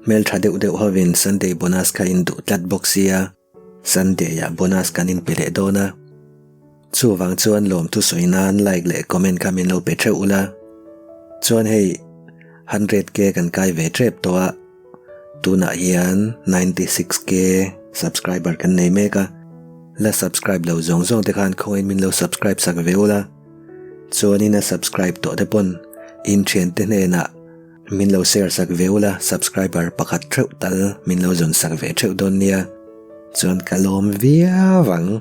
Hmeltha deuh deuh hovin Sunday bonus kha in duh tlat bawk sia, Sunday ah bonus kan inpe leh dawn a. Chuvang chuan lawmthu sawi nan like leh comment kha min lo pe theuh ula. Chuan hei 100k kan kai ve tep tawh a, tunah hian 96k subscriber kan nei mek a, la subscribe lo zawng zawng te khan khawngain min lo subscribe sak ve ula. Chuanin a subscribe tawh te pawn in thiante hnenah Min lo share sak ve ula subscriber pakhat theuh tal min lo zawn sak ve theuh dawn nia chuan ka lawm viau ang.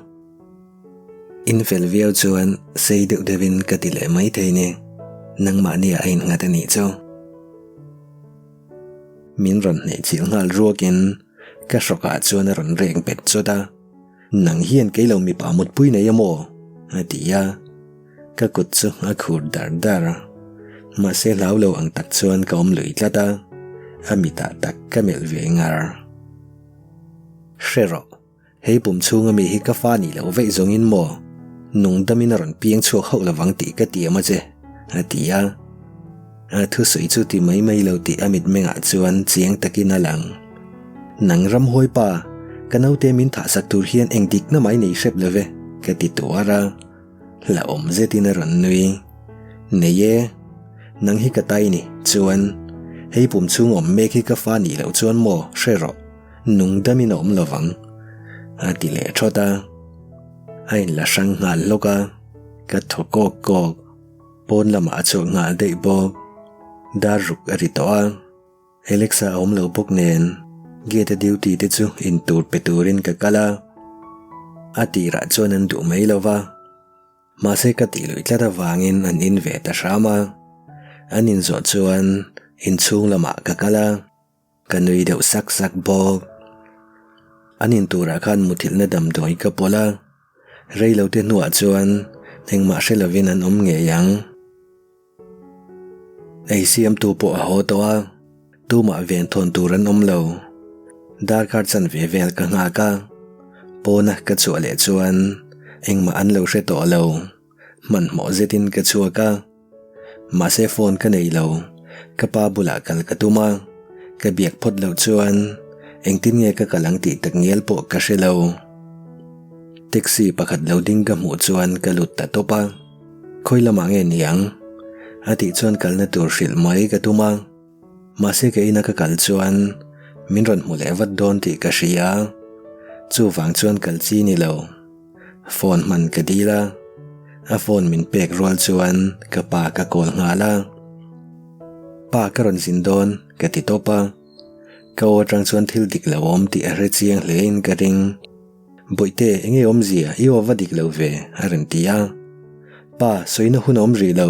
In fel viau chuan sei deuh deuhin ka ti leh mai thei ni nangmahni ah a innghat a nih chu. Min rawn hneih chilh nghal ruakin ka hrawkah chuan a rawn rek bet chawt a. Nang hian kei lo mipa mutpui nei a maw? a ti a, ka kut chu a khur dar dar. Mahse hlau lo ang tak chuan ka awm lui tlat a, a mitah tak ka melh ve ngar. Hre rawh, hei pum chhunga mi hi ka fa nih loh veih zawngin maw? Nung damin a rawn piang chhuak hauh lovang tih ka tiam a che, a ti a. A thusawi chu ti mai mai lo tih a mitmengah chuan chiang takin a lang. Nang ramhuai pa, ka naute min thahsak tur hian eng dikna mai nei hrep lo ve, ka ti tuar a. Hlauhawm zetin a rawn nui. Nei e, nang hi ka tai ni, chuan hei pum chhung awm mek hi ka fa nih loh chuan maw hre rawh, nung damin a awm lovang, a ti leh thawt a. A inla hrang nghal hlawk a, ka thaw kawk kawk. Pawn lamah a chhuak nghal daih bawk. Dar ruk a ri tawh a. Alexa a awm lo bawk nen gate a duty te chu in tur pe turin ka kal a. A tirah chuan an duh mai lo va. Mahse ka tih luih tlat avangin an in ve ta hram a. An inzawh chuan inchhung lamah ka kal a. Ka nui deuh sak sak bawk. An in turah khan muthilhna damdawi ka pawlh a, rei lo te hnuah chuan engmah hre lovin an awm ngei ang. Ei siamtu pawh a haw tawh a, tumah ven thawn tur an awm lo. Darkar chanve vel ka nghak a, pawna ka chhuah leh chuan engmah an lo hre tawh lo. Hmanhmawh zetin ka chhuak a. Mahse phone ka nei lo, ka pa bulah kal ka tum a, ka biak phawt loh chuan engtin nge ka kal ang tih tak ngial pawh ka hre lo. Taxi pakhat lo ding ka hmuh chuan ka lut ta tawp a, khawi lamah nge niang? A tih chuan kalna tur hrilh mai ka tum a, mahse ka ina ka kal chuan min rawn hmu leh vat dawn tih ka hria, chuvang chuan kal chi ni lo. Phone hman ka dil a, a phone min pek rual chuan ka pa ka call nghal a. Pa ka rawn zin dawn ka ti tawp a, ka aw atang chuan thil dik lo awm tih a hre chiang hle in ka ring. Bawihte enge awmzia i aw va dik lo ve a rawn ti a. Pa sawina hun a awm rih lo,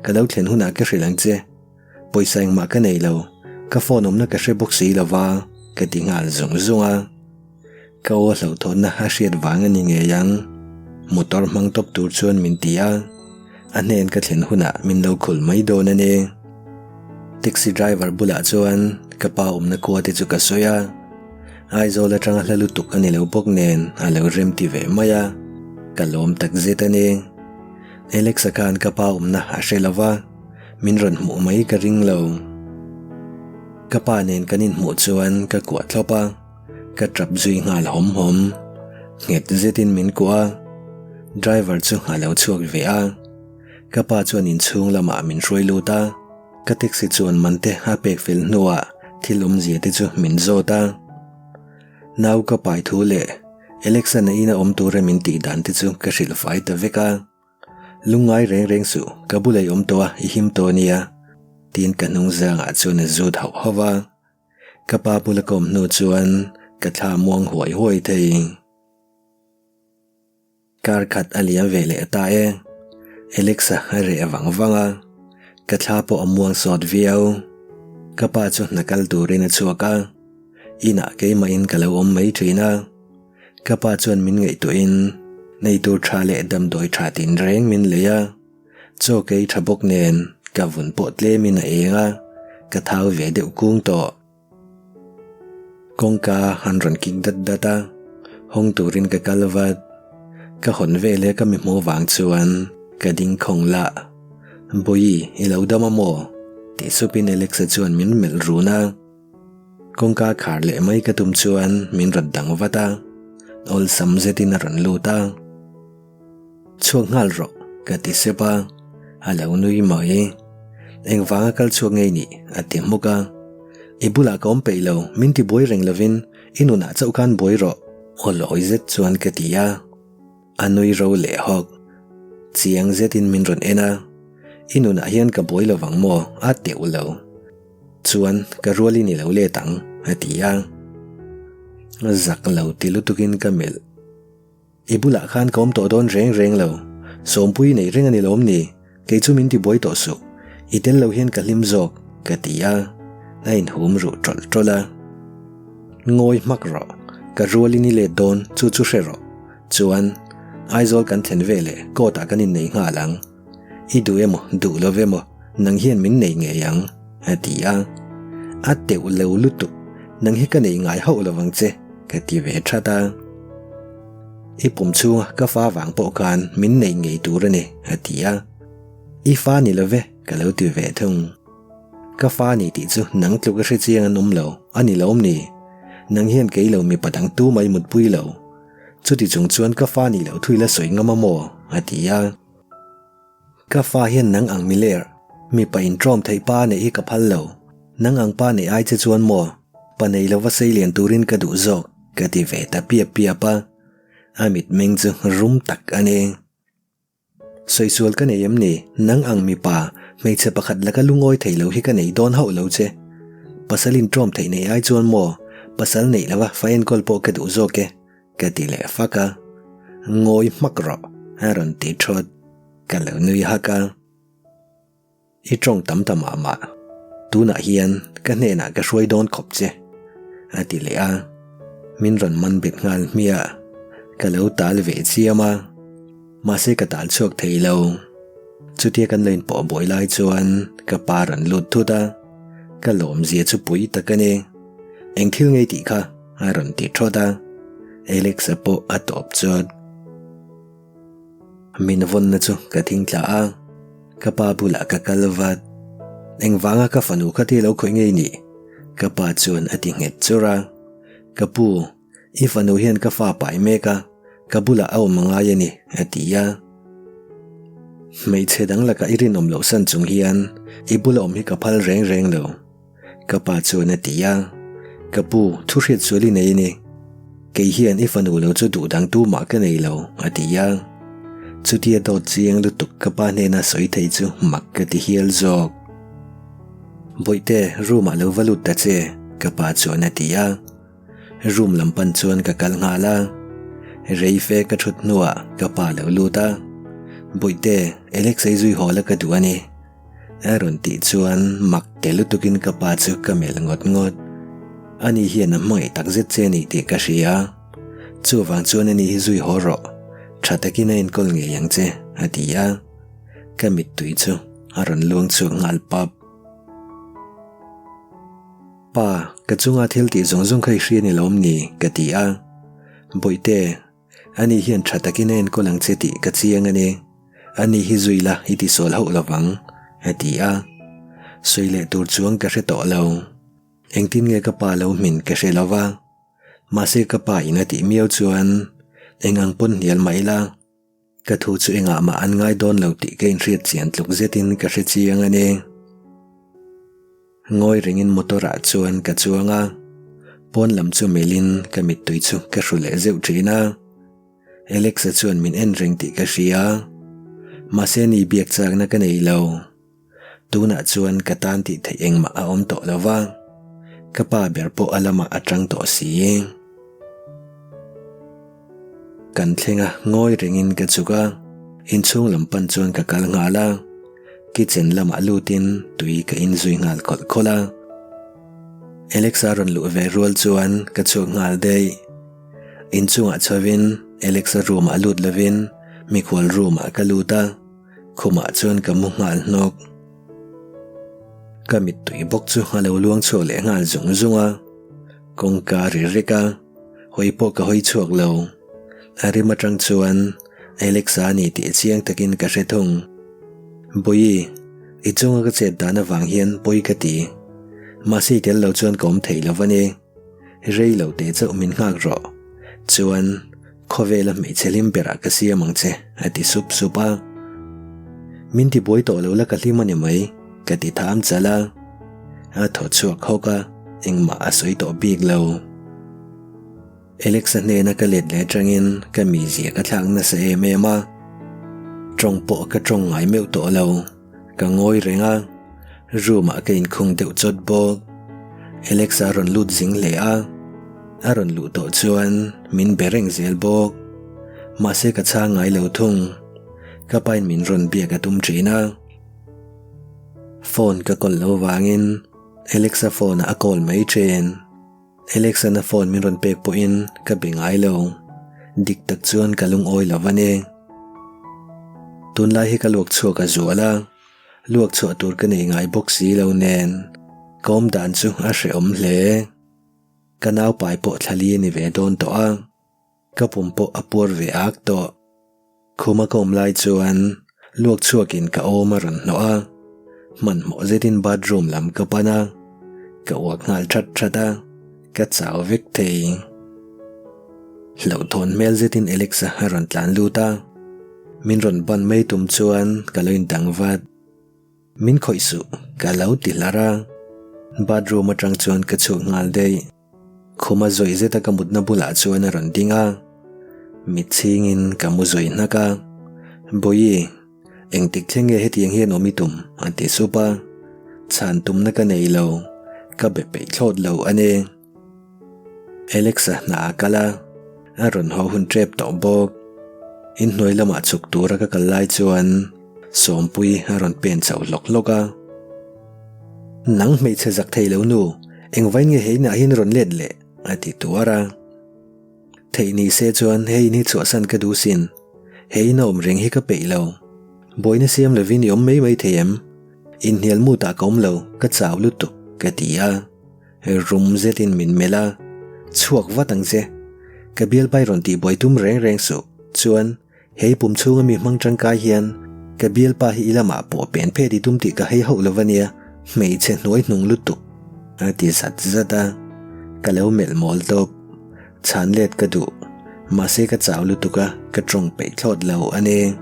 ka lo thlen hunah ka hrilh ang che. Pawisa engmah ka nei lo, ka phone awmna ka hre bawk si lo va, ka ti nghal zung zung a. Ka aw hlauhthawnna a hriat vang a ni ngei ang. Motor hmang tawp tur chuan min ti a, a hnen ka thlen hunah min lo khul mai dawn a ni. Taxi driver bulah chuan ka pa awmna khua te chu ka sawi a, Aizawl atanga hla lutuk a ni lo bawk nen a lo rem ti ve mai a, ka lawm takzet a ni. Alex-a khan ka pa awmna a hre lo va. Min rawn hmuh mai ka ring lo. Ka pa nen kan inhmuh chuan ka kuah thlawp a, ka tap zui nghal hawm hawm. Nghet zetin min kuah a, driver chu a lo chhuak ve a. Ka pa chuan inchhung lamah min hruai lut a, ka taxi chuan man te a pek fel hnuah thil awmzia te chu min zawt a. Nau ka pai thu leh Alexa na ina awm tura min tih dan te chu ka hrilh fai ta vek a. Lungngai reng reng suh, ka bula i awm tawh a, i him tawh ania, tiin ka hnung zangah chuan a zut hauh hauh a. Ka pa bula ka awm hnu chuan ka thla muang huai huai thei. Kar khat a liam ve leh ta e, Alexa a reh vang vang a, ka thla pawh a muang sawt viau. Ka pa chu hna kal turin a chhuak a, inah keimahin ka lo awm mai thin a. Ka pa chuan min ngaihtuahin neitur tha leh damdawi tha tinreng min lei a, chaw kei tha bawk nen ka vun pawh tlemin a eng a, ka thau ve deuh kung tawh. Kawngka an rawn kik dat dat a, hawng turin ka kal vat. Ka hawn veleh ka mi hmuh vang chuan ka ding khawng lah. Bawihi, i lo dam a maw? tih supin Alexa chuan min melh run a. Kawngka khar leh mai ka tum chuan min rawn dang vat a, awlsam zetin a rawn lut a. Chhuak nghal rawh, ka ti sep a, a lo nui mai. Engvanga kal chhuak ngei nih? a ti hmuk a. I bulah ka awm peih lo, min ti buai reng lovin i nunah chauh khan buai rawh, aw lawi zet chuan ka ti a. A nui ro leh hawk. Chiang zetin min rawn en a, I nunah hian ka buai lovang maw? a teuh lo. Chuan ka rualin i lo let ang, a ti a. Zak lo ti lutukin ka melh. I bulah khan ka awm tawh dawn reng reng lo. Sawmpui nei reng a ni lawm ni? Kei chu min ti buai tawh suh. I tel lo hian ka hlim zawk, ka ti a. A inhum ruh tawlh tawlh a. Ngawi hmak rawh. Ka rualin i let dawn, chu chu hre rawh. Chuan, Aizawl kan thlen veleh court ah kan innei nghal ang. I duh emaw, duh lo emaw, nang hian min nei ngei ang, a ti a. A teuh lo lutuk, nang hi ka nei ngai hauh lo vang che, ka ti ve that a. I pum chhunga ka fa vang pawh khan min nei ngei tur a ni, a ti a. I fa ni lo ve, ka lo ti ve thung. Ka fa ni tih chu nang tluk a hre chiang an awm lo, a ni lo awm ni? Nang hian kei lo mipa dang tu mai mutpui lo. Chuti chung chuan ka fa nih loh thu i la sawi ngam a maw? a ti a. Ka fa hian nang ang miler, mipa inṭawm theih pa neih hi ka phal lo. Nang ang pa neih ai che chuan maw, pa nei lova sei lian turin ka duh zawk, ka ti ve ta piap piap a. A mitmeng chu rum tak a ni. Sawi sual ka nei em ni? Nang ang mipa, hmeichhe pakhat laka lungawi thei lo hi ka nei dawn hauh lo che. Pasal inṭawm theih nei ai chuan maw, pasal neih lova fa enkawl pawh ka duh zawk e, ka ti leh fak a. Ngawi hmak rawh, a rawn ti ṭhawt. Ka lo nui hak a. I tawng tam ta mah mah. Tunah hian ka hnenah ka hruai dawn khawp che, a ti leh a. Min rawn man bet nghal hmiah. Ka lo tal ve chiam a, mahse ka tal chhuak thei lo. Chutia kan lo inpawh buai lai chuan ka pa rawn lut thut a, ka lawmzia chu pui tak a ni. Eng thil ngei tih kha? a rawn ti thawt a, Alex-a pawh a tawp chawt. Min vawnna chu ka thing tla a, ka pa bulah ka kal vat. Engvanga ka fanu kha ti lo khawih ngei ni? Ka pa chuan a ti nghet chur a. Ka pu, i fanu hian ka fa pai mek a, ka bulah a awm a ngai a ni, a ti a. Hmeichhe dang lakah i rinawm loh san chung hian i bula awm hi ka phal reng reng lo. Ka pa chuan a ti a, Ka pu, thu hriat sual i nei a ni. Kei hian i fanu lo chu duh dang tu mah ka nei lo, a ti a. Chutia dawt chiang lutuk ka pa hnena sawi thei chu mak ka ti hial zawk. Bawihte, room ah lo va lut ta che, ka pa chuan a ti a. Room lam pan chuan ka kal nghal a, rei fe ka thut hnuah ka pa lo lut a, Bawihte, Alex ei zui haw la ka duh a ni. A rawn tih chuan mak te lutukin ka pa chu ka melh ngawt ngawt. Ani hian a hmangaih tak zet che a ni tih ka hria. Chuvang chuan ani hi zui haw rawh, tha takin a enkawl ngei ang che, a ti a. Ka mittui chu a rawn luang chhuak nghal pap. Pa, ka chunga thil tih zawng zawng kha i hria ni lawm ni? ka ti a. Bawihte, ani hian tha takin a enkawl ang che tih ka chiang a ni. Ani hi zui la i tisual hauh lovang, a ti a. Sawi leh tur chuang ka hre tawh lo. Engtin nge ka pa lo hmin ka hre lo va. Mahse ka pa in a tih miau chuan eng ang pawn hnial mah ila. Ka thu chu engah mah an ngai dawn lo tih ka inhriat chian tluk zetin ka hre chiang a ni. Ngawi rengin motor ah chuan ka chuang a, pawn lam chu melhin ka mittui chu ka hru leh zeuh thin a. Alex-a chuan min en reng tih ka hria, mahse ni biak chakna ka nei lo. Tunah chuan ka tan tih theih engmah a awm tawh lo va, ka pa ber pawh a lamah a tang tawh si. Kan thleng a, ngawi rengin ka chhuk a, inchhung lam pan chuan ka kal nghal a, kitchen lamah lutin tui ka inzui nghal khawlh khawlh a. Alexa rawn luh ve rual chuan ka chhuak nghal daih. Inchungah chhovin Alexa room ah lut lovin mikhual room ah ka lut a. Khumah chuan ka mu nghal hnawk. Ka mittui bawk chu a lo luang chhuak leh nghal zung zung a. Kawngka ri rek a, hawi pawh ka hawi chhuak lo. A rim atang chuan Alexa a ni tih chiang takin ka hre thung. Bawihi, i chunga ka chet dan avang hian pawi ka ti. Mahse i tel lo chuan ka awm thei lo a ni. Rei lo teh chauh min nghak rawh. Chuan, khawvela hmeichhe hlim berah ka siam ang che, a ti sup sup a. Min ti buai tawh lo la ka hlim a ni mai, ka ti tham chal a. A thaw chhuak hawk a, engmah a sawi tawh bik lo. Alexa hnena ka let leh atangin ka mizia ka thlak nasa em em a, tawng pawh ka tawng ngai meuh tawh lo, ka ngawi reng a, room ah ka inkhung deuh chawt bawk. Alexa a rawn lut zing hle a, a rawn luh tawh chuan min be reng zel bawk. Mahse ka chhang ngai lo thung, ka pain min rawn biak a tum thin a, phone ka kawl lo vangin Alexa phone ah a call mai thin. Alex-an a phone min rawn pek pawhin ka be ngai lo. Dik tak chuan ka lungawi lo va ni. Tunlai hi ka luak chhuak a zual a, luak chhuah tur ka nei ngai bawk si lo nen ka awm dan chu a hrehawm hle. Ka naupai pawh thlali a ni ve dawn tawh a. Ka pum pawh a puar ve ak tawh. Khuma ka awm lai chuan luak chhuakin ka awm a rawn hnawh a, hmanhmawh zetin bathroom lam ka pan a, ka uak nghal that that a, ka chau vek thei. Hlauhthawn hmel zetin Alexa a rawn tlan lut a, min rawn ban mai tum chuan ka lo indang vat. Min khawih suh, ka lo ti hlar a, bathroom atang chuan ka chhuak nghal daih. Khuma zawih zeta ka mutna bulah chuan a rawn ding a, mit chhingin ka mu zawih hnak a, Bawihi, engtik thleng nge hetiang hian awm i tum? a ti sup a, chhan tumna ka nei lo, ka be peih thlawt lo a ni. Alexa hna a kal a, a rawn haw hun tep tawh bawk. Inhnuai lamah chhuk tura ka kal lai chuan Sawmpuii a rawn pen chho hlawk hlawk a. Nang hmeichhe zak thei lo nu, engvain nge he inah hian rawn let leh? a ti tuar a. Theih ni se chuan he in hi chhuahsan ka duh sin, he in a awm reng hi ka peih lo. Buaina siam lovin i awm mai mai thei em? Inhnial mutah ka awm lo, ka chau lutuk, ka ti a. Rum zetin min melh a, Chhuak vat ang che. Ka bialpai rawn tihbuai tum reng reng suh, chuan Hei pum chhunga mi hmang tangkai hian ka bialpa hi i lamah pawh pen phet i tum tih ka hei hauh lo va nia, hmeichhe hnuai hnung lutuk a ti zat zat a, ka lo melh mawl tawp. Chhan let ka duh, mahse ka chau lutuk a, ka tawng peih thlawt lo a ni.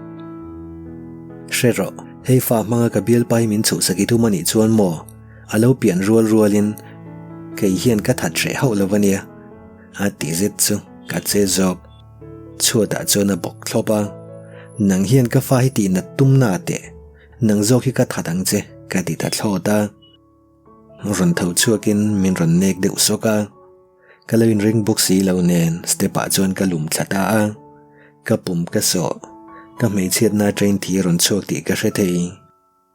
Hre rawh, hei fa hmanga ka bialpa hi min chhuhsak i tum a nih chuan maw, a lo pian rual rualin kei hian ka that hreh hauh lo va nia, a ti zet chu ka che zawk. Chhuatah chuan a bawk thlawp a, Nang hian ka fa hi tih nat tum na teh, nang zawk hi ka that ang che ka ti ta thlawt a. Rawn tho chhuakin min rawn nek deuh sawk a, ka lo inring bawk si lo nen step ah chuan ka lum thla ta a, ka pum ka sawh, ka hmeichhiatna atangin thi a rawn chhuak tih ka hre thei.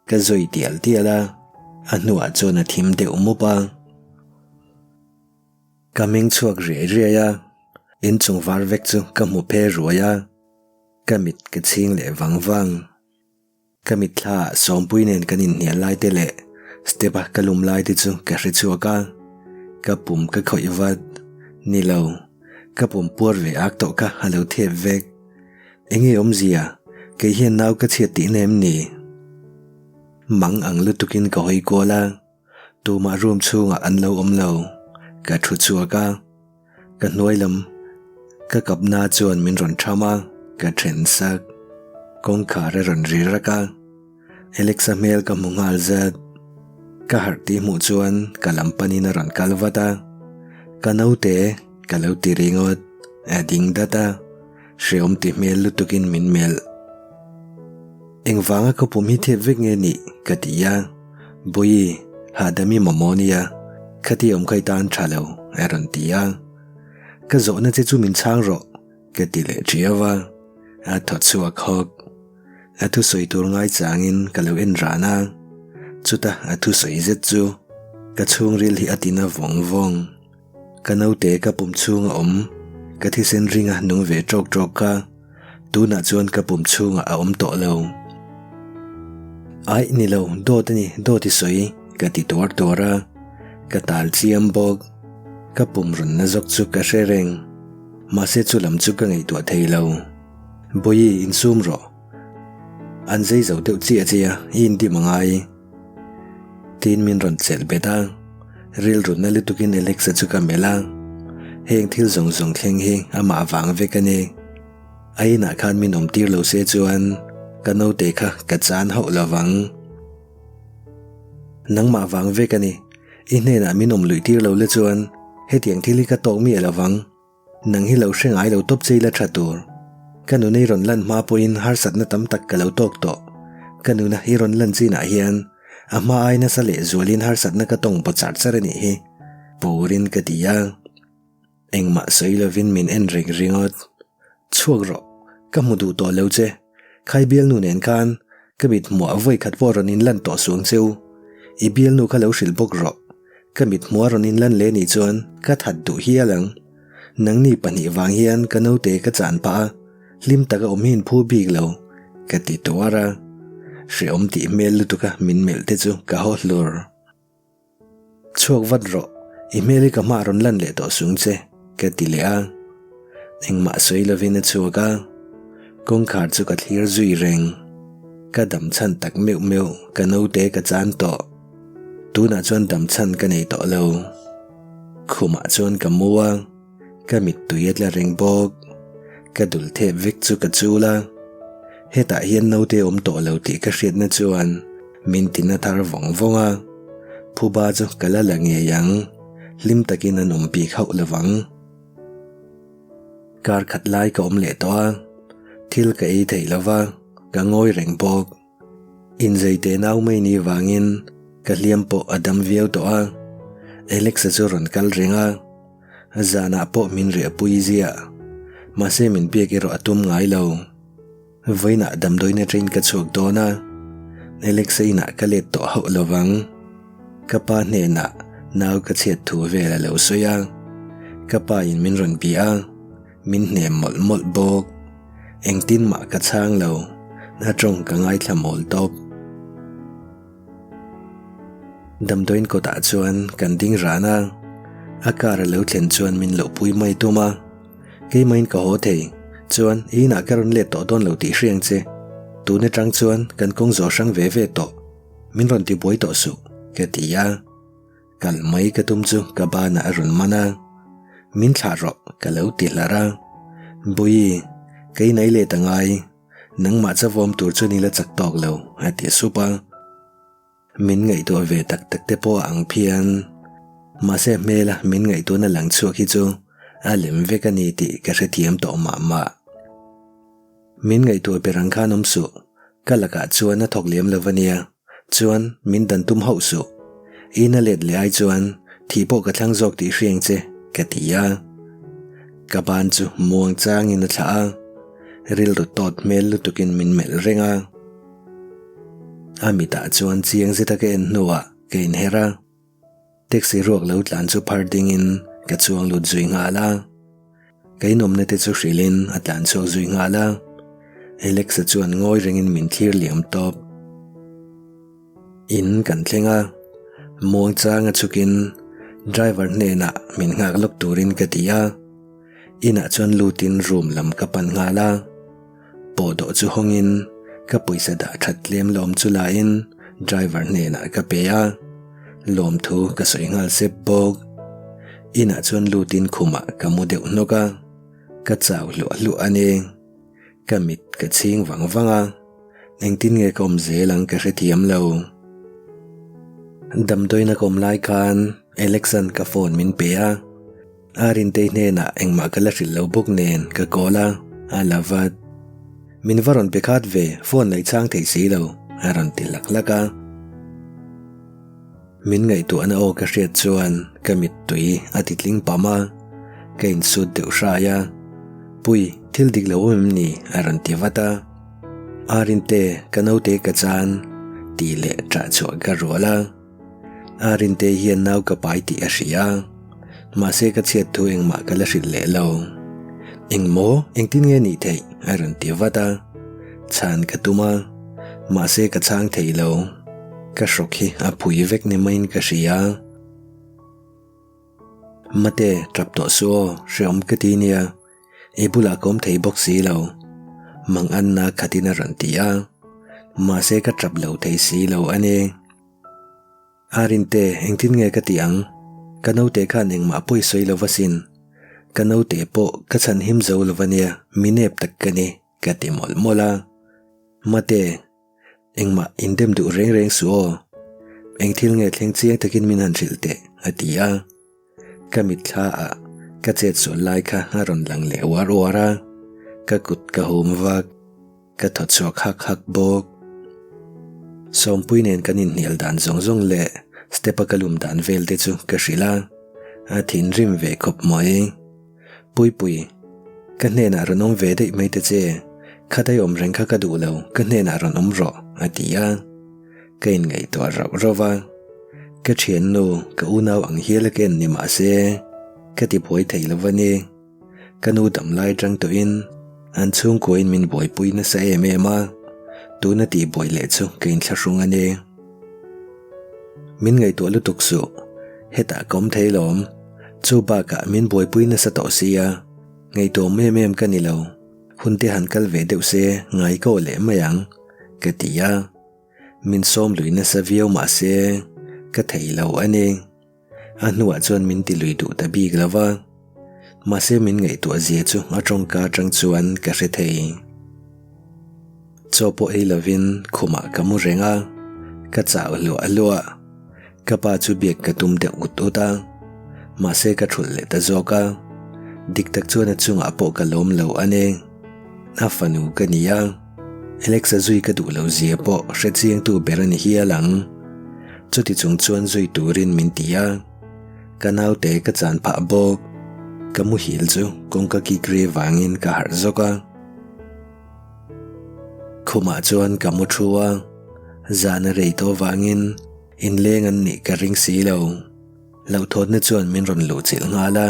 Ka zui tial tial a, a hnuah chuan a thim deuh mup a. Ka meng chhuak riai riai a, inchung var vek chu ka hmu phe ruai a, ka mit ka chhing leh vang vang. Ka mitthla ah Sawmpui nen kan inhnial lai te leh step a ka lum lai te chu ka hre chhuak a, ka pum ka khawih vat. Ni lo, ka pum puar ve ak tawh kha a lo thep vek. Enge awmzia, kei hian nau ka chhiat tihna em ni? Mang ang lutukin ka hawi kual a. Tumah room chhungah an lo awm lo. Ka thu chhuak a, ka hnuai lam ka kapna chuan min rawn tham a, ka then sak. Kawngkhar a rawn ri rak a, Alexa hmel ka hmu nghal zat. Ka harh tih hmuh chuan ka lam panin a rawn kal vat a, Ka naute ka lo ti ringawt, a ding dat a. Hreawm ti hmel lutukin min melh. Engvanga ka pum hi thep vek nge nih? ka ti a. Bawihi, hahdam i mamawh nia, khati awm kha i tan tha lo, a rawn ti a. Ka zawhna che chu min chhang rawh, ka ti leh ṭiau a. A thaw chhuak hawk. A thusawi tur ngaichangin ka lo en ran a, chuta a thusawi zet chu ka chhungril hi a tina vawng vawng. Ka naute ka pum chhunga awm, ka thisen ringa nung ve ṭawk ṭawk kha tunah chuan ka pum chhungah a awm tawh lo. Aih ni lo, dawt a ni, dawt i sawi, ka ti tuar tuar a, ka tal chiam bawk. Ka pum rawn na zawk chu ka hre reng, mahse chu lam chu ka ngaihtuah thei lo. Bawihi, insum rawh. An zei zo deuh chiah chiah a, i indim a ngai. Tiin min rawn chelh bet a. Rilru na lutukin Alexa chu ka melh a, heng thil zawng zawng thleng hi amah vang vek a ni. A inah khan min awm tir lo se chuan ka naute kha ka chan hauh lo vang. Nangmah vang vek a ni, i hnenah min awm luih tir lo la chuan hetiang thil hi ka tawk miah lo vang. Nang hi lo hre ngai lo tawp che ila tha tur. Ka nuna i rawn lan hma pawhin harsatna tam tak ka lo tawk tawh. Ka nuna i rawn lan chinah hian a hma ai nasa leh zualin harsatna ka tawng paw char char a nih hi, Purin ka ti a. Engmah sawi lovin min en reng ringawt. Chhuak rawh, ka hmu duh tawh lo che. Khai bialnu nen khan ka mit hmuah vawi khat pawh rawn inlan tawh suang cheu. I bialnu kha lo hrilh bawk rawh. Ka mit hmuah rawn inlan leh nih chuan ka that duh hial ang. Nangni pahnih vang hian ka naute ka chan pah a, hlim taka awm hi inphu bik lo, ka ti tuar a. Hreawm tih hmel lutuka min melh te chu ka haw hlur. Chhuak vat rawh, i hmel hi ka hmah rawn lan leh tawh sung che, ka ti leh a. Engmah sawi lovin a chhuak a, kawngkhar chu ka thlir zui reng. Ka dam chhan tak meuh meuh ka naute ka chan tawh. Tunah chuan dam chhan ka nei tawh lo. Khumah chuan ka mu a, ka mittui a tla reng bawk. Ka dul thep vek chu ka chul a, hetah hian naute awm tawh lo tih ka hriatna chuan min tina thar vawng vawng a. Phuba chu ka la la ngei ang, hlim takin an awm bik hauh lo vang. Kar khat lai ka awm leh tawh a, thil ka ei theih lo va, ka ngawi reng bawk. Inzei teh nau mai ni vangin ka hliam pawh a dam viau tawh a, Alex-a chu rawn kal reng a, zanah pawh min riahpui ziah. Mahse min biak erawh a tum ngai lo. Vawiinah damdawiin atangin ka chhuak dawn a, Alex-a inah ka let tawh hauh lo vang. Ka pa hnenah nau ka chhiat thu vel a lo sawi a, ka pa in min rawn bia a, Min hnem mawlh mawlh bawk. Engtin mah ka chhang lo, a tawng ka ngaithla mawl tawp. Damdawiin kawtah chuan kan ding ran a, a car a lo thlen chuan min loh pui mai tum a. Keimahin ka haw thei, chuan i inah ka rawn let tawh dawn lo tih hriang che. Tun atang chuan kan kawng zawh hrang ve ve tawh, min rawn tibuai tawh suh, ka ti a. Kal mai ka tum chu ka banah a rawn man a, Min thlah rawh ka lo ti hlar a. Bawihi, kei nai let a ngai, nangmah chavawm tur chuan i la chak tawk lo a ti sup a. Min ngaihtuah ve tak tak te pawh a ang phian. Mahse hmela min ngaihtuahna lang chhuak hi chu a lem vek a ni tih ka hrethiam tawh mah mah. Min ngaihtuah ber ang khan awm suh, ka lakah chuan a thawk lem lo a nia, chuan min dan tum hauh suh. Ina let leh ai chuan thih pawh ka thlang zawk tih hriang che, ka ti a. Ka ban chu muang changin a thlah a, rilru tawt hmel lutukin min melh reng a. A mitah chuan chiang zeta ka en hnuah ka inher a. Taxi ruak lo tlan chu phar dingin ka chuang lut zui nghal a. Ka inawmna te chu hrilhin a tlan chhuak zui nghal a. Alexa chuan ngawi rengin min thlir liam tawp. In kan thleng a, muang changa chhukin driver hnenah min nghak lawk turin ka ti a. Inah chuan lutin room lam ka pan nghal a. Pawhdawh chu hawngin ka pawisa dah that tlem lawm chu lain driver hnenah ka pe a, lawmthu ka sawi nghal sep bawk. Inah chuan lutin khumah ka mu deuh hnawk a, ka chau hluah hluah a ni. Ka mit ka chhing vang vang a, engtin nge ka awm zel ang ka hrethiam lo. Damdawiin a ka awm lai khan Alex-a'n ka phone min pe a. A Rintei hnenah engmah ka la hrilh lo bawk nen ka call a, a la vat. Min va rawn pe khat ve, phone lei chhang thei si lo, a rawn ti lak lak a. Min ngaihtuahna aw ka hriat chuan ka mittui a ti tling pam a, ka insut deuh hrai a. Pui, thil dik lo awm em ni? a rawn ti vat a. A Rinte, ka naute ka chan, tih leh ṭah chhuah ka rual a. A Rintei hian nau ka pai tih a hria a, mahse ka chhiat thu engmah ka la hrilh leh lo. Engmaw? Engtin nge nih theih? a rawn ti vat a. Chhan ka tum a, mahse ka chhang thei lo. Ka hrawk hi a phui vek ni maiin ka hria. Mate, tap tawh suh aw, hreawm ka ti nia. I bulah ka awm thei bawk si lo. Mang Anna khatin a rawn ti a, mahse ka tap lo thei si lo a ni. Arinte, engtin nge ka tih ang? Ka naute khan engmah pawi sawi lo va sin. Ka naute pawh ka chhan him zo lo va nia, mi nep tak ka ni, ka ti mawlh mawlh a. Mate, engmah indem duh reng reng suh aw. Eng thil nge thleng chiang takin min han hrilh teh, a ti a. Ka mitthla ah ka chet sual lai kha a rawn lang leh uar uar a, ka kut ka hum vak. Ka thaw chhuak hak hak bawk. Sawmpui nen kan inhnial dan zawng zawng leh step a ka lum dan vel te chu ka hrilh a, a thinrim ve khawp mai. Puipui, ka hnenah rawn awm ve daih mai ta che, khatai awm reng kha ka duh lo, ka hnenah rawn awm rawh, a ti a. Ka inngaihtuah rauh rauh va, ka thiannu, ka unau ang hial a ka en ni mah se, ka tibuai thei lo va ni. Ka nu dam lai atang tawhin an chhungkuain min buaipui nasa em em a, tuna tihbuai leh chu ka inthlahrung a ni. Min ngaihtuah lutuk suh, hetah ka awm thei lawm, chu bakah min buaipui nasa tawh sia, ngaihtuahawm em em ka ni lo, hun te han kal ve deuh se ngai ka aw leh mai ang, ka ti a. Min sawm lui nasa viau mah se ka thei lo a ni. A hnuah chuan min ti lui duh ta bik lo va, mahse min ngaihtuah zia chu a tawngka atang chuan ka hre thei. Chaw pawh ei lovin khumah ka mu reng a, ka chau hluah hluah. Ka pa chu biak ka tum deuh ut ut a, mahse ka thulh leh ta zawk a. Dik tak chuan a chungah pawh ka lawm lo a ni. A fanu ka ni a, Alexa zui ka duh lo zia pawh hre chiangtu ber a ni hial ang. Chuti chung chuan zui turin min ti a, ka naute ka chan phah bawk. Ka muhil chu kawngka kik ri vangin ka harh zawk a. Khumah chuan ka mu thu a, zan a rei tawh vangin inleng an nih ka ring si lo. Hlauhthawtna chuan min rawn luh chilh nghal a,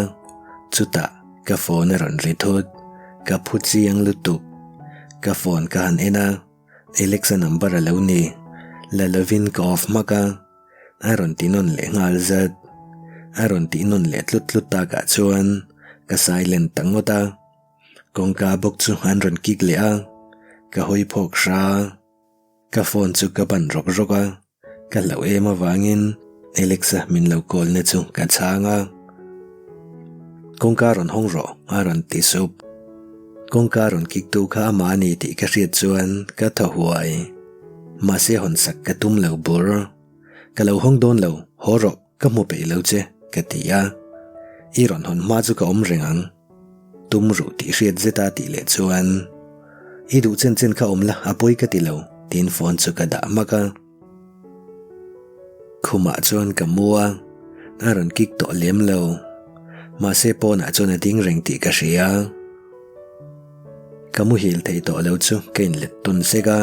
chutah ka phone a rawn ri thut. Ka phu chiang lutuk. Ka phone ka han en a. Alexa number a lo ni. La lovin ka off hmak a, a rawn ti nawn leh nghal zat. A rawn tih nawn leh tlut tlut takah chuan ka silent ta ngawt a. Kawngka bawk chu an rawn kik leh a, ka hawi phawk hra. Ka phone chu ka ban rawk rawk a, ka hlauh em avangin Alexa min lo call na chu ka chhang a. Kawngka rawn hawng rawh a rawn ti sup. Kawngka rawn kik tu kha amah a ni tih ka hriat chuan ka thaw huai. Mahse hawn sak ka tum lo bur. Ka lo hawng dawn lo, haw rawh, ka hmu peih lo che, ka ti a. I rawn hawn hma chu ka awm reng ang. Tum ruh tih hriat zeta tih leh chuan, I duh chen chen kha awm la, a pawi ka ti lo, tiin phone chu ka dah hmak a. Khumah chuan ka mu a, a rawn kik tawh lem lo. Mahse pawnah chuan a ding reng tih ka hria. Ka muhil thei tawh lo chu ka inlet tawn sek a,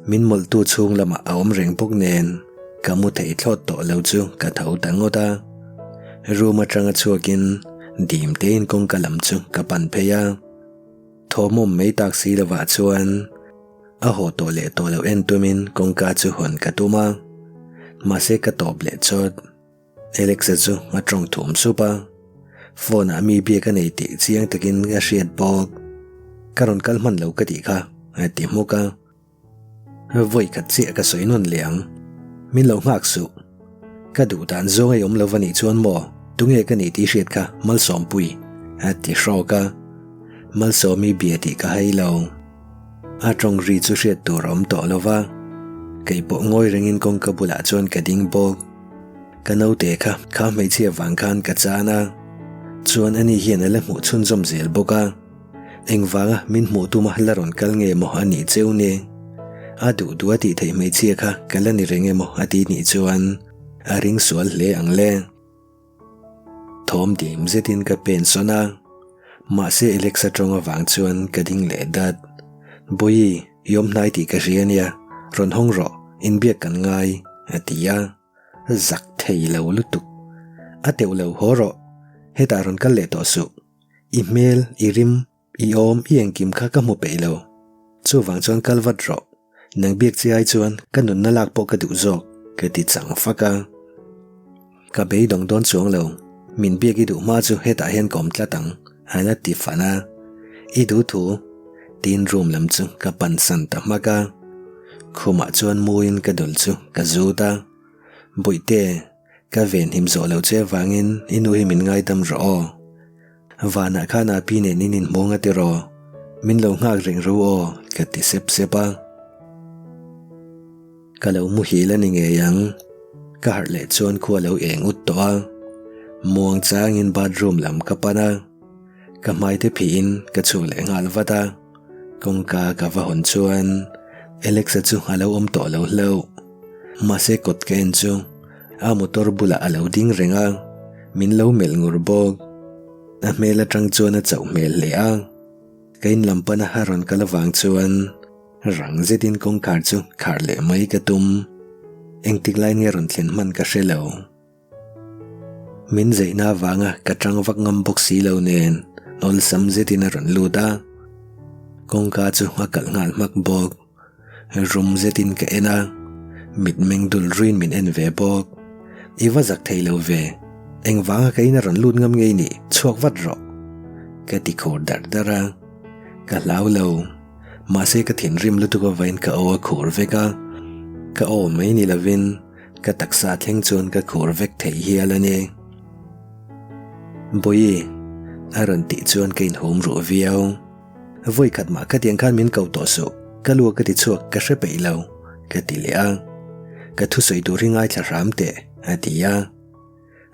min mawlhtu chhung lamah a awm reng bawk nen ka mu thei thlawt tawh lo chu ka tho ta ngawt a. Room atanga chhuakin dim tein kawngka lam chu ka pan phei a. Thawmawm mai tak si lovah chuan a haw tawh leh tawh loh en tumin kawngka chu hawn ka tum a, mahse ka tawp leh chawt. Alexa chu a tawng thum sup a, phone ah mi biak a nei tih chiang takin a hriat bawk. Ka rawn kal hman lo ka tih kha, a ti hmuk a. Vawi khat chiah ka sawi nawn leh ang. Min lo nghak suh. Ka duh dan zawng ei awm lo va nih chuan maw, tunge ka nih tih hriat kha Malsawmpui, a ti hrawk a. Malsawmi bia tih ka hai lo. A tawng ri chu hriat tur a awm tawh lo va, kei pawh ngawi rengin kawngka bulah chuan ka ding bawk. Ka naute kha kha hmeichhia vang khan ka chan a, chuan ani hian a la hmuh chhunzawm zel bawk a. Engvanga min hmuh tuma la rawn kal nge maw a nih cheu ni? A duh duh a tih theih hmeichhia kha ka la ni reng emaw a ti nih chuan a ring sual hle ang le. Thawm dim zetin ka pen sawn a, mahse Alexa tawng avang chuan ka ding leh dat. Bawihi, i awm hnai tih ka hria ania, rawn hawng rawh, inbiak kan ngai, a ti a. Zak thei lo lutuk. A teuh lo haw rawh, hetah rawn kal leh tawh suh. I hmel, i rim, i awm, i engkim kha ka hmu peih lo. Chuvang chuan kal vat rawh. Nang biak chi ai chuan ka nunna lak pawh ka duh zawk, ka ti chang fak a. Ka beidawng dawn chuang lo, min biak i duh hma chu hetah hian ka awm tlat ang, a la ti fan a. I duh thu, tiin room lam chu ka pansan ta hmak a. Khumah chuan muin ka dul chu ka zut a. Bawihte. Ka venhim zawh loh che avangin i nu hi min ngaidam rawh aw. Vanah khan a pi nen in inhmawng a tiraw? Min lo nghak reng ro aw, ka ti sep sep a. Ka lo muhil a ni ngei ang. Ka harh leh chuan khua lo eng ut tawh a. Muang changin bathroom lam ka pan a. Ka hmaite phihin ka chhuak leh nghal vat a. Kawngka ka va hawn chuan Alexa chu a lo awm tawh lo hlauh. Mahse kawt ka en chu a motor bulah a lo ding reng a, min lo melh ngur bawk. A hmel atang chuan a chauh hmel hle a. Ka in lam pana a rawn kal avang chuan rang zetin kawngkhar chu khar leh mai ka tum. Engtik lai nge rawn thlen hman ka hre lo. Min zeihna avanga ka tang vak ngam bawk si lo nen awlsam zetin a rawn lut a. Kawngka chu a kalh nghal hmak bawk. Rum zetin ka en a, mitmeng dul ruin min en ve bawk. I va zak thei lo ve, engvanga ka in a rawn lut ngam ngei ni, chhuak vat rawh. Ka ti khur dar dar a, ka hlau lo. Mahse ka thinrim lutuk avain ka aw a khur vek a, ka aw mai ni lovin Ka taksa thleng chuan ka khur vek thei hial a ni. Bawihi, a rawn tih chuan ka inhum ruh viau. Vawi khat mah khatiang khan min ko tawh suh, ka lu ka ti chhuak ka hre peih lo, ka ti leh a. Ka thusawi tur hi ngaithla hram teh, a ti a.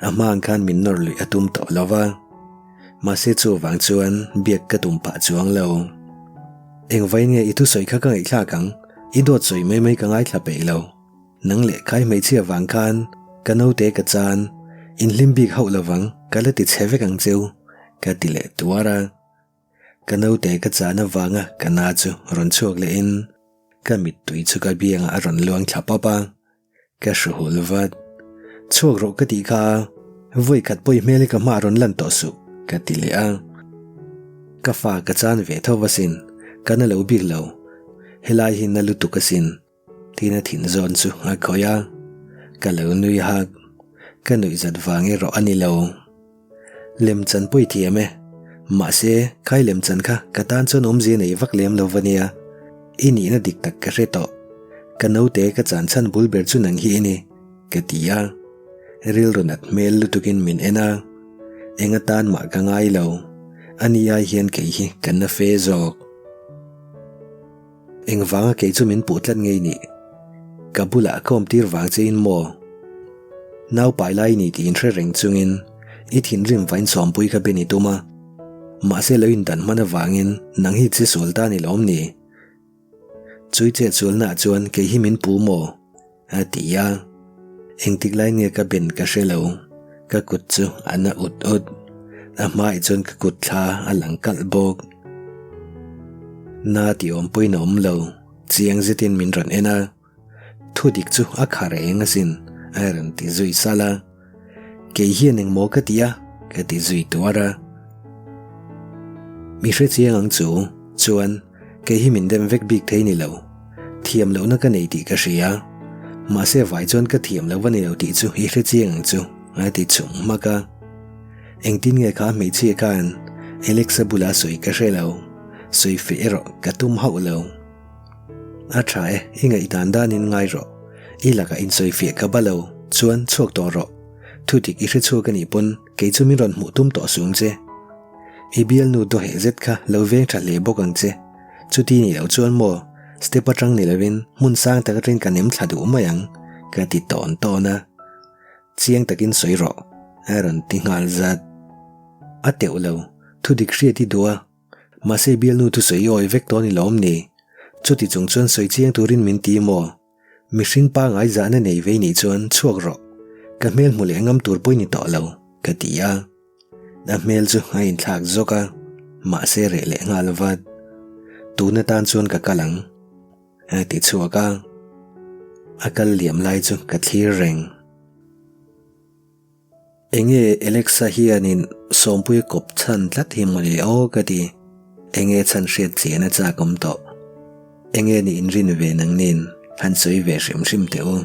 A hma ang khan min nawr luih a tum tawh lo va. Mahse chuvang chuan biak ka tum pah chuang lo. Engvain nge i thusawi kha ka ngaihthlak ang, i dawt sawi mai mai ka ngaithla peih lo. Nang leh kai hmeichhia vang khan ka naute ka chan, inhlim bik hauh lovang ka la ti chhe vek ang cheu, ka ti leh tuar a. Ka naute ka chan avanga ka na chu rawn chhuak lehin ka mittui chu ka biangah a rawn luang thla pap a, ka hruhul vat. Chhuak rawh ka tih kha a, vawi khat pawi hmel hi ka hmaah rawn lan tawh suh, ka ti leh a. Ka fa ka chan ve tho asin, ka na lo bik lo, helai hi na lutuk asin. Tina thin zawn chu a khawih a, ka lo nui hak. Ka nuih zat vang erawh a ni lo. Lemchan pawh i thiam e. Mahse, khai lemchan kha ka tan chuan awmzia nei vak lem lo va nia. I nihna dik tak ka hre tawh. Ka naute ka chan chhan bul ber chu nang hi i ni, ka ti a. Rilru nat hmel lutukin min en a. Eng atan mah ka ngai lo. Ani ai hian kei hi ka na fe zawk. Engvanga kei chu min puh tlat ngei nih? Ka bulah ka awmtir vang che in maw? Nau pai lai ni tih inhre reng chungin i thinrim vain sawmpui kha ben i tum a. Mahse lo indan hman avangin nang hi che sual ta ni lawm ni? Chui che sualnaah chuan kei hi min pu maw? A ti a. Engtik lai nge ka ben ka hre lo. Ka kut chu a na ut ut. A hmaih chuan ka kut thla a lang kalh bawk. Na tih awm pawhin a awm lo. Chiang zetin min rawn en a. Thu dik chu a kha reng asin a rawn ti zui salh a. Kei hian engmaw ka ti a? Ka ti zui tuar a. Mi hre chiang ang chu chuan kei hi min dem vek bik thei ni lo. Thiam lohna ka nei tih ka hria. Mahse vai chuan ka thiam lo va ni lo tih chu i hre chiang ang chu a ti chhung hmak a. Engtin nge kha hmeichhia khan Alexa bula sawi ka hre lo. Sawi feh erawh ka tum hauh lo. A tha e, i ngaihdan danin ngai rawh. I lakah insawifiah ka ba lo, chuan chhuak tawh rawh. Thudik i hre chhuak a nih pawn kei chu min rawn hmuh tum tawh sung che. I bialnu dawheh zet kha lo veng tha hle bawk ang che. Chuti nih loh chuan maw, step atang ni lovin hmun sang tak atangin ka nem thla duh mai ang, ka ti tawn tawn a. Chiang takin sawi rawh, a rawn ti nghal zat. A teuh lo, thudik hriat i duh a. Mahse bialnu thusawi i awi vek tawh ni lawm ni? Chuti chung chuan sawi chiang turin min ti maw? Mihring pangai zahna nei vei nih chuan chhuak rawh. Ka hmel hmu leh ngam tur pawh i ni tawh lo, ka ti a. A hmel chu a inthlak zawk a, mahse reh leh nghal vat. Tun atan chuan ka kal ang, a ti chhuak a. A kal liam lai chu ka thlir reng. Enge Alexa hianin Sawmpuia kawp chhan tlat hi mawle aw ka ti. Enge chhan hriat chian a chak awm tawh. Enge nih inrin ve nangnin han sawi ve hrim hrim teh u.